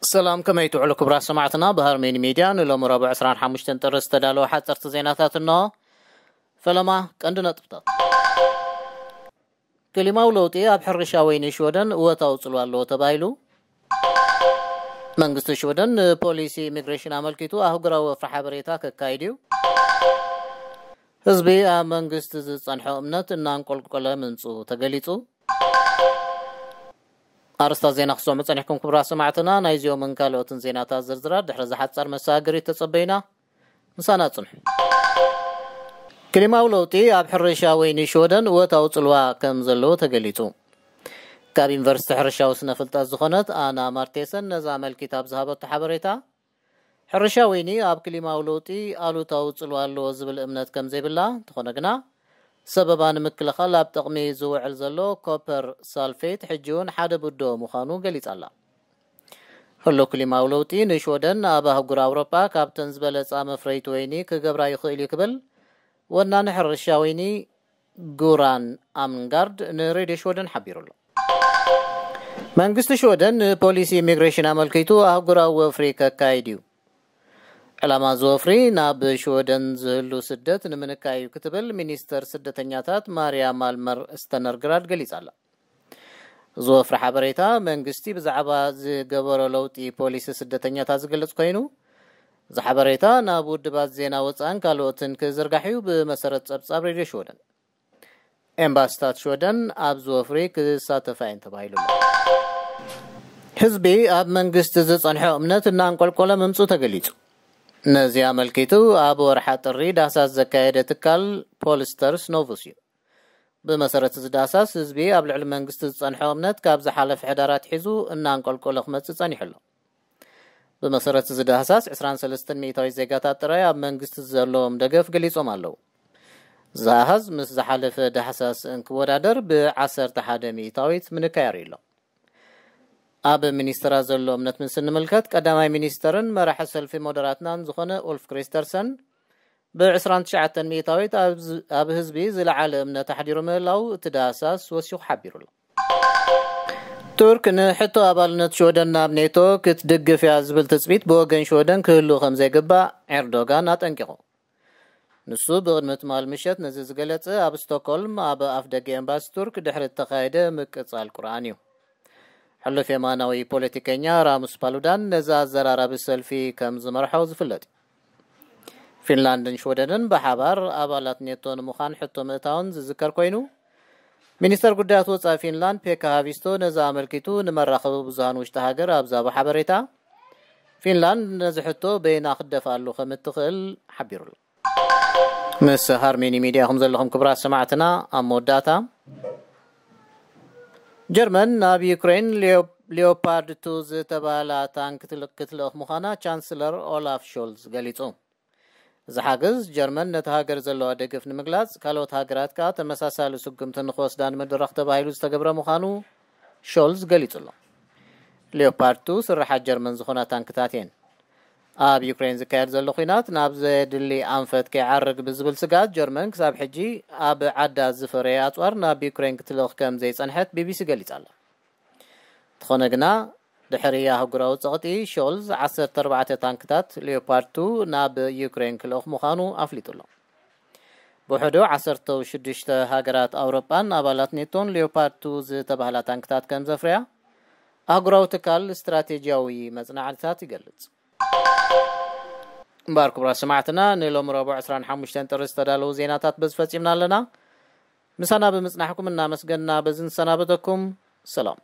ሰላም፣ ከመይ ትውዕሉ ክቡራት ሰማዕትና? ብሃርሜን ሚድያ ንሎሚ ረቡዕ ዕስራን ሓሙሽተን ጥሪ ዝተዳለወ ሓፀርቲ ዜናታት እንሆ። ፈለማ ቀንዲ ነጥብታት። ክሊማዊ ለውጢ ኣብ ሕርሻ ወይኒ ሽወደን እወታዊ ጽልዋ ኣለዎ ተባሂሉ። መንግስቲ ሽወደን ንፖሊሲ ኢሚግሬሽን ኣመልኪቱ ኣህጉራዊ ወፍሪ ሓበሬታ ከካይድ እዩ። ህዝቢ ኣብ መንግስቲ ዝጸንሖ እምነት እናንቆልቆለ ምምጹ ተገሊጹ። ኣርስታት ዜና ክሰምዑ ጸኒሕኩም ክቡራት ሰማዕትና፣ ናይዚኦምን ካልኦትን ዜናታት ዝርዝራት ድሕሪ ዝሓጻር መሰጋገሪት ተጸበዩና። ምሳና ጽንሑ። ክሊማዊ ለውጢ ኣብ ሕርሻ ወይኒ ሽወደን እወታዊ ጽልዋ ከም ዘለዎ ተገሊጹ። ካብ ዩኒቨርሲቲ ሕርሻዊ ስነ ፍልጠት ዝኾነት ኣና ማርቴሰን ነዛ ኣመልኪት ኣብ ዝሃበቶ ሓበሬታ፣ ሕርሻ ወይኒ ኣብ ክሊማዊ ለውጢ ኣሉታዊ ጽልዋ ኣለዎ ዝብል እምነት ከም ዘይብላ፣ እንተኾነ ግና ሰበባ ንምክልኻል ኣብ ጥቕሚ ዝውዕል ዘሎ ኮፐር ሳልፌት ሕጂ እውን ሓደ ብዶ ምዃኑ ገሊጻ ኣላ። ህሉው ክሊማዊ ለውጢ ንሽወደን ኣብ ኣህጉር ኣውሮጳ ካብተን ዝበለጻ መፍረይቲ ወይኒ ክገብራ ይኽእል እዩ ክብል ወናኒ ሕርሻ ወይኒ ጉራን ኣምንጋርድ ንሬድዮ ሽወደን ሓቢሩ ኣሎ። መንግስቲ ሽወደን ንፖሊሲ ኢሚግሬሽን ኣመልኪቱ ኣህጉራዊ ወፍሪ ከካይድ እዩ። ዕላማ እዚ ወፍሪ ናብ ሽወደን ዝህሉ ስደት ንምንካይ እዩ ክትብል ሚኒስተር ስደተኛታት ማርያ ማልመር ስተነርግራድ ገሊጻ ኣላ። እዚ ወፍሪ ሓበሬታ መንግስቲ ብዛዕባ ዝገበሮ ለውጢ ፖሊሲ ስደተኛታት ዝገልጽ ኮይኑ፣ እዚ ሓበሬታ ናብ ውድባት ዜና ወጻእን ካልኦትን ክዝርጋሕ እዩ፣ ብመሰረት ጸብጻብ ሬድዮ ሽወደን። ኤምባሲታት ሽወደን ኣብዚ ወፍሪ ክሳተፋ እየን ተባሂሉ ኣሎ። ህዝቢ ኣብ መንግስቲ ዝጸንሖ እምነት እናንቆልቆለ ምምጹ ተገሊጹ። ነዚ ኣመልኪቱ ኣብ ወርሓ ጥሪ ዳህሳስ ዘካየደ ትካል ፖልስተርስ ኖቭስ እዩ። ብመሰረት እዚ ዳህሳስ ህዝቢ ኣብ ልዕሊ መንግስቲ ዝጸንሖ እምነት ካብ ዝሓለፈ ሕዳር ኣትሒዙ እናንቆልቆለ ክመጽእ ጸኒሑ ኣሎ። ብመሰረት እዚ ዳህሳስ ዕስራን ሰለስተን ሚእታዊት ዜጋታት ጥራይ ኣብ መንግስቲ ዘለዎም ደገፍ ገሊጾም ኣለዉ። እዚ ኣሃዝ ምስ ዝሓለፈ ዳህሳስ እንክወዳደር ብዓሰርተ ሓደ ሚእታዊት ምንካይ ኣርእዩ ኣሎ። ኣብ ሚኒስትራት ዘሎ እምነት ምስ እንምልከት ቀዳማይ ሚኒስተርን መራሒ ሰልፊ ሞደራትናን ዝኾነ ኡልፍ ክሪስተርሰን ብዕስራን ትሽዓተን ሚእታዊት ኣብ ዝ-፣ ኣብ ህዝቢ ዝለዓለ እምነት ኣሕዲሩ ምህላው እቲ ዳህሳስ ወሲኹ ሓቢሩ ኣሎ። ቱርክ ንሕቶ ኣባልነት ሽወደን ናብ ኔቶ ክትድግፍ እያ ዝብል ትጽቢት ብወገን ሽወደን ክህሉ ከም ዘይግባእ ኤርዶጋን ኣጠንቂቑ። ንሱ ብቕድሚ ትማል ምሸት ነዚ ዝገለጸ ኣብ ስቶክሆልም ኣብ ኣፍ ደገ ኤምባሲ ቱርክ ድሕሪ እተኻየደ ምቅጻል ቁርኣን እዩ። ሕሉፍ የማናዊ ፖለቲከኛ ራሙስ ፓሉዳን ነዚ ኣዘራራቢ ሰልፊ ከም ዝመርሖ ዝፍለጥ እዩ። ፊንላንድን ሽወደንን ብሓባር ኣባላት ኔቶ ንምዃን ሕቶ ምእታውን ዝዝከር ኮይኑ፣ ሚኒስተር ጉዳያት ወጻኢ ፊንላንድ ፔካ ሃቪስቶ ነዚ ኣመልኪቱ ንመራኸቢ ብዙሃን ውሽጢ ሃገር ኣብ ዝሃቦ ሓበሬታ፣ ፊንላንድ ነዚ ሕቶ በይና ክትደፍኣሉ ከም እትኽእል ሓቢሩ ኣሎ። ምስ ሃርሜኒ ሚድያ ኢኹም ዘለኹም ክቡራት ሰማዕትና። ኣብ መወዳእታ፣ ጀርመን ናብ ዩክሬን ሊዮ-፣ ሊዮፓርድ ቱ ዝተባህላ ታንክ ትል-፣ ክትልእኽ ምዃና ቻንስለር ኦላፍ ሾልዝ ገሊጹ። እዚ ሓገዝ ጀርመን ነቲ ሃገር ዘለዋ ደገፍ ንምግላጽ፣ ካልኦት ሃገራት ከኣ ተመሳሳሊ ስጉምቲ ንኽወስዳ ንምድራኽ ተባሂሉ ዝተገብረ ምዃኑ ሾልዝ ገሊጹ ኣሎ። ሊዮፓርድ ቱ ስርሓት ጀርመን ዝኾና ታንክታት እየን። ኣብ ዩክሬን ዝካየድ ዘሎ ኲናት ናብ ዘየድሊ ኣንፈት ከይዓርግ ብዝብል ስግኣት፣ ጀርመን ክሳብ ሕጂ ኣብ ዓዳ ዝፈረየ ኣጽዋር ናብ ዩክሬን ክትልእኽ ከም ዘይጸንሐት ቢቢሲ ገሊጻ ኣላ። እንተኾነ ግና፣ ድሕሪ ኣህጉራዊ ጸቕጢ፣ ሾልዝ ዓሰርተ ኣርባዕተ ታንክታት ሊዮፓርድ ቱ ናብ ዩክሬን ክልእኽ ምዃኑ ኣፍሊጡ ኣሎ። ብውሕዱ ዓሰርተ ሽዱሽተ ሃገራት ኣውሮጳን ኣባላት ኔቶን ሊዮፓርድ ቱ ዝተባህላ ታንክታት ከም ዘፍርያ ኣህጉራዊ ትካል ስትራቴጂያዊ መጽናዕትታት ይገልጽ። እምበኣር ክቡራት ሰማዕትና፣ ንሎሚ ረቡዕ ዕስራን ሓሙሽተን ጥሪ ዝተዳለዉ ዜናታት በዚ ፈጺምና ኣለና። ምሳና ብምጽናሕኩም እናመስገንና በዚ ንሰናበተኩም። ሰላም።